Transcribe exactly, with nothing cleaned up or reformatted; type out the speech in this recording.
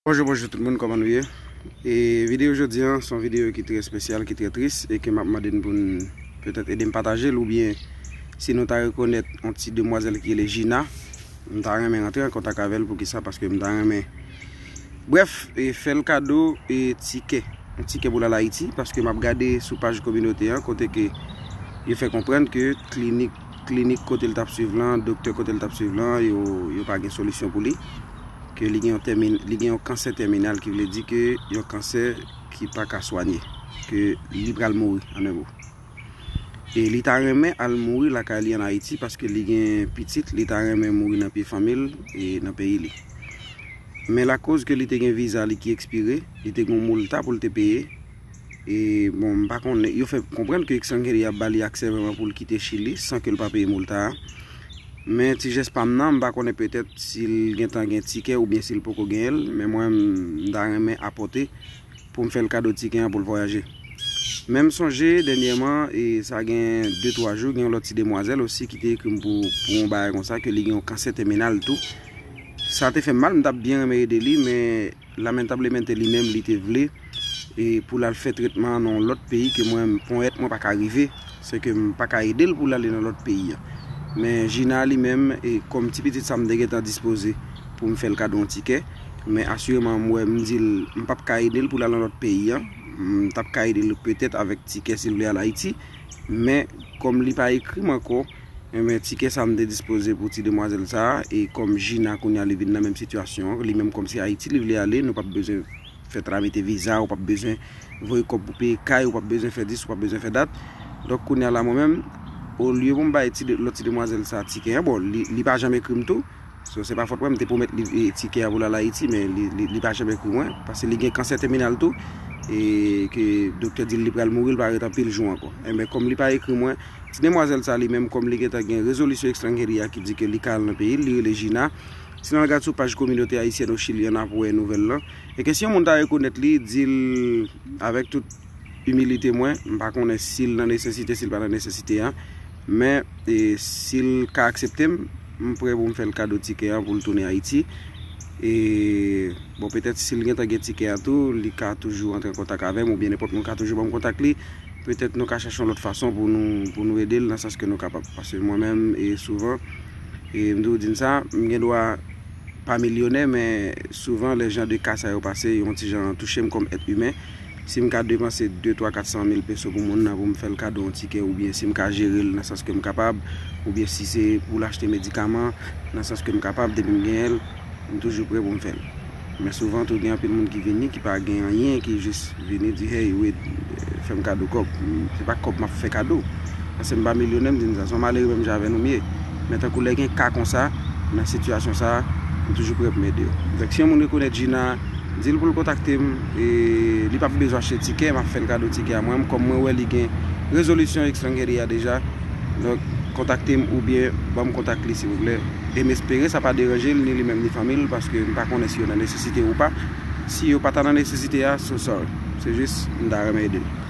Bonjou, bonjou tout moun, kòman nou ye? E videyo jodi a, se yon videyo ki trè espesyal, ki trè tris, e ke m ap mande n pou n petèt ede m pataje l, oubyen si nou ta rekonèt yon ti demwazèl ki rele Gina, m ta renmen rantre an kontak avè l. Poukisa? Paske m ta renmen, brèf, e fè l kado e tikè, yon tikè pou l al Ayiti, paske m ap gade sou paj kominote an, kote ke yo fè konprann ke klinik, klinik kote l t ap swiv lan, doktè kote l t ap swiv lan, yo, yo pa gen solisyon pou li, ke li gen yon tèmin-, li gen yon kansè tèminal, ki vle di ke yon kansè ki pa ka swanye, ke li pral mouri, an en mo. E li ta renmen al mouri lakay li an Ayiti, paske li gen pitit, li ta renmen mouri nan pye fanmi l e nan peyi li. Men lakoz ke li te gen viza li ki ekspire, li te gen yon moulta pou l te peye, e bon, m pa konnen, yo fè konprann ke Extranjeria ap ba li aksè vrèman pou l kite Chili san ke l pa peye moulta a. Men ti jès pa m nan, m pa konnen petèt si l gentan gen tikè oubyen si l poko genyen l, men mwen, m ta renmen apòte pou m fè l kado tikè an pou l vwayaje. Men m sonje dènyèman, e sa gen de twa jou, gen yon lòt ti demwazèl osi ki te ekri m pou, pou yon bagay konsa, ke li gen yon kansè tèminal tou. Sa te fè m mal, m t ap byen renmen ede li, men lamentablemente li menm, li te vle, e pou l al fè tretman an nan yon lòt peyi, ke mwen, ponyèt mwen pa ka rive, se ke m pa ka ede l pou l ale nan lòt peyi an. Men Gina li menm, e kòm ti pitit sa m te gentan dispoze pou m fè l kado yon tikè, men asireman m wè, m di l m p ap ka ede l pou l al nan lòt peyi an, m t ap ka ede l petèt avèk tikè si l vle al Ayiti, men kòm li pa ekri m ankò, enben, tikè sa m te dispoze pou ti demwazèl sa a, e kòm Gina kounye a li vin nan menm sitiyasyon an, li menm kòm se Ayiti li vle ale, nou p ap bezwen fè tramite viza, ou p ap bezwen voye kòb pou peye kay, ou p ap bezwen fè dis, ou p ap bezwen fè dat. Donk kounye a la mwen menm, olye pou m bay ti de-, lòt ti demwazèl sa a tikè an, bon, li, li pa janm ekri m tou, so, se pa fòt mwen, m te pwomèt li, e, tikè a pou l al Ayiti, men li, li, li pa janm ekri mwen, paske li gen kansè tèminal tou, e ke doktè di l li pral mouri, li pa ret anpil jou ankò. Enben, kòm li pa ekri mwen, ti demwazèl sa li menm, kòm li gentan gen rezolisyon Extranjeria ki di ke li ka al nan peyi l, li rele Gina. Si n al gad sou paj kominote ayisyèn o Chili an, n ap wè nouvèl lan. E ke si yon moun ta rekonèt li, di l avèk tout imilite mwen, m pa konnen si l nan nesesite, si l pa nan nesesite a. Men, e, si l ka aksepte m, m prè pou m fè l kado tikè a pou l tounen Ayiti. E, bon, petèt si l gentan gen tikè a tou, li ka toujou antre an kontak avè m, oubyen nenpòt moun ka toujou ban m kontak li. Petèt nou ka chache yon lòt fason pou nou, pou nou ede l nan sans ke nou kapab. Paske mwen menm, e souvan, e m toujou di n sa, m gen dwa pa milyonè, men souvan lè jan de ka sa yo pase, yo yon ti jan touche m kòm èt imen. Si m ka depanse de, twa, kat san mil peso pou moun nan pou m fè l kado yon tikè, oubyen si m ka jere l nan sans ke m kapab, oubyen si se pou l achte medikaman nan sans ke m kapab, depi m genyen l, m toujou prè pou m fè l. Men souvan tou gen anpil moun ki vini, ki pa gen anyen, ki jis vini di, "Hey, Wade, fè m kado kòb." M, se pa kòb m ap fè kado. Paske m pa milyonè, m di n sa, se yon malere menm jan avè nou m ye. Men tankou lè gen ka konsa, nan sitiyasyon sa a, m toujou prè pou m ede yo. Donk si yon moun rekonèt Gina, di l pou l kontakte m, e li p ap bezwen achte tikè, m ap fè l kado tikè a mwen menm, kòm mwen wè li gen rezolisyon Extranjeria deja. Donk kontakte m oubyen ban m kontak li silvouplè. E m espere sa pa deranje l, ni li menm ni fanmi l, paske m pa konnen si yo nan nesesite ou pa. Si yo pa ta nan nesesite a, so sorry. Se jis, m ta renmen ede l.